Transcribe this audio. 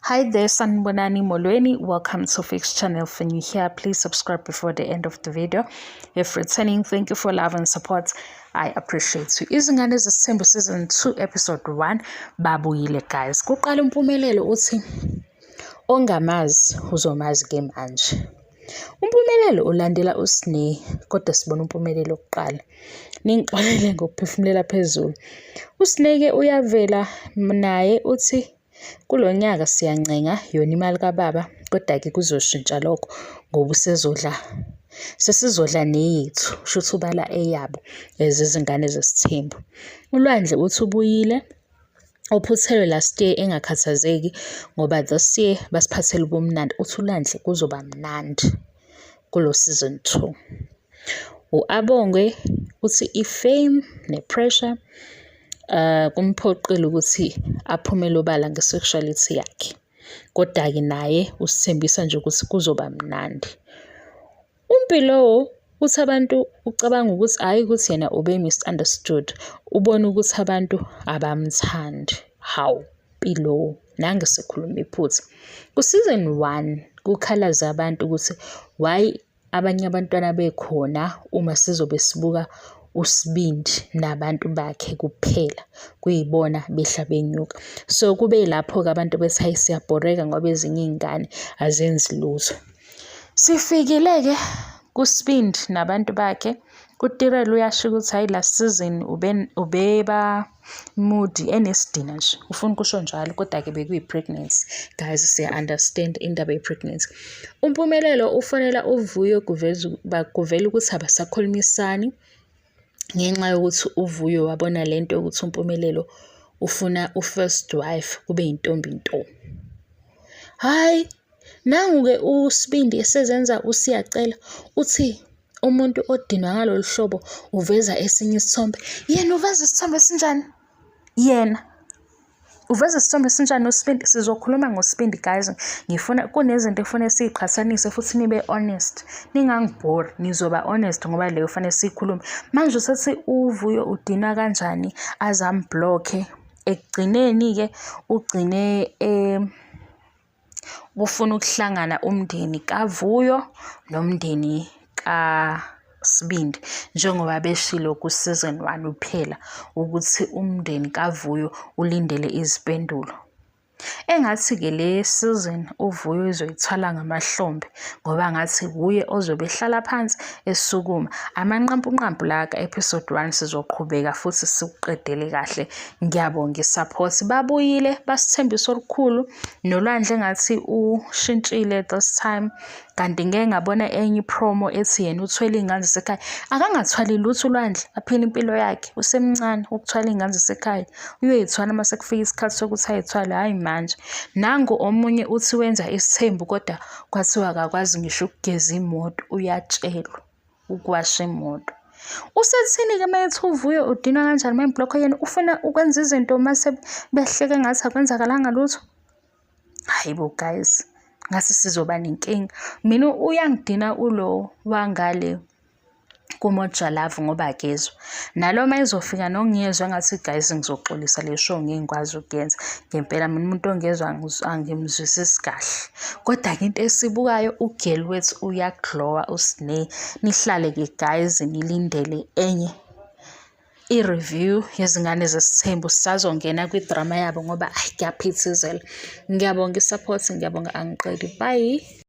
Hi there, Sanibonani Molweni. Welcome to Fix Channel. If you're new here, please subscribe before the end of the video. If returning, thank you for love and support. I appreciate you. Izingane Zesithembu season 2 episode 1 babuyile, guys. Kuqala uMpumelelo uthi ongamazi uzomazi ke manje. UMpumelelo ulandela uSne, kodwa sibona uMpumelelo kuqala. Ningixolele ngokuphefumulela phezulu. USne ke uyavela naye, uthi kulo nyaka siyancenga yona imali kababa, kodwa-ke kuzoshintsha lokho ngoba usezodla, sesizodla neyethu, shuthi ubala eyabo as izingane zesithembu. ULwandle uthi ubuyile uphuthelwe last year, engakhathazeki ngoba this year basiphathele ubumnandi. Uthi uLwandle kuzoba mnandi kulo season 2. U-Abongwe uthi i-fame ne-pressure kumphoqile ukuthi aphumele obala nge-sexuality yakhe, kodwa-ke naye usithembisa nje ukuthi kuzoba mnandi. UMpilo uthi abantu ucabanga ukuthi hhayi ukuthi yena ube misunderstood, ubona ukuthi abantu abamthandi. Hawu Mpilo, nange sikhuluma iphutha. Ku-season 1 kukhalaza abantu ukuthi why abanye abantwana bekhona uma sizobe sibuka uSibindi nabantu bakhe kuphela, kuyibona behla benyuka. So kube lapho-ke abantu bethi hayi, siyabhoreka ngoba ezinye iy'ngane azenzi lutho. Sifikile-ke kuSibindi nabantu bakhe. UTirelo uyasho ukuthi hhayi, last season ubeba moody, enesidina nje, ufuna ukusho njalo, kodwa-ke bekuyi-pregnancy, guys, siya-understand indaba ye-pregnancy. UMpumelelo ufonela uVuyo, kuvela ukuthi abasakhulumisani ngenxa yokuthi uVuyo wabona lento yokuthi uMpumelelo ufuna u-first wife kube yintombi nto. Hhayi, nangu-ke uSibindi esezenza uSiyacela, uthi umuntu odinwa ngalolu hlobo uveza esinye isithombe. Yena uveza isithombe esinjani? Yena uveza isithombe esinjani uSibindi? Sizokhuluma ngoSibindi, guys. Ngifuna kunezinto ekufanele siyiqhathanise futhi nibe honest. Ningangibhori, nizoba honest ngoba leyo kufanele siyikhulume. Manje usethi uVuyo udinwa kanjani aze am-block-e. Ekugcineni-ke ugcine ufuna ukuhlangana umndeni kaVuyo nomndeni kaSibindi, njengoba beshilo ku-season 1 kuphela ukuthi umndeni kaVuyo ulindele izimpendulo. Engathi-ke le season uVuyo uzoyithwala ngamahlombe ngoba ngathi wuye ozobe ehlala phansi esukuma. Amanqampunqampu la ka-episode 1, sizoqhubeka futhi sikuqedele kahle. Ngiyabonga i-support. Babuyile, basithembisa olukhulu. NoLwandle engathi ushintshile this time. Kanti ngeke ngabona enye i-promo ethi yena uthwele iy'ngane zasekhaya. Akangathwali lutho uLwandle, aphile impilo yakhe. Usemncane ukuthwala iy'ngane zasekhaya. Uyoy'thwala uma sekufika isikhathi sokuthi ay'thwale, hhayi manje. Nangu omunye uthi wenza isithembu, kodwa kwathiwa akakwazi ngisho ukugeza imoto, uyatshelwa ukuwasha imoto. Usethini-ke uma ethi uVuyo udinwa kanjani uma em-block-a? Yena ufuna ukwenza izinto mase behleke ngathi akwenzakalanga lutho. Hhayi bo guys, ngathi sizoba nenkinga. Mina uyangidina ulo wangale kuMoja Love ngoba akezwa. Nalo uma ezofika nongiyezwa engathi, guys, ngizoxolisa, le show ngeke ngikwazi ukuyenza. Ngempela mina umuntu ongezwa angimzwisisi kahle. Kodwa-ke into esibukayo, u-girl wethu uya-glow-a, uSne. Nihlale-ke guys, nilindele enye i-review yezingane zesithembu. Sisazongena kwi-drama yabo ngoba ayi, kuyaphithizela. Ngiyabonga i-support, ngiyabonga, angiqedi. Bye.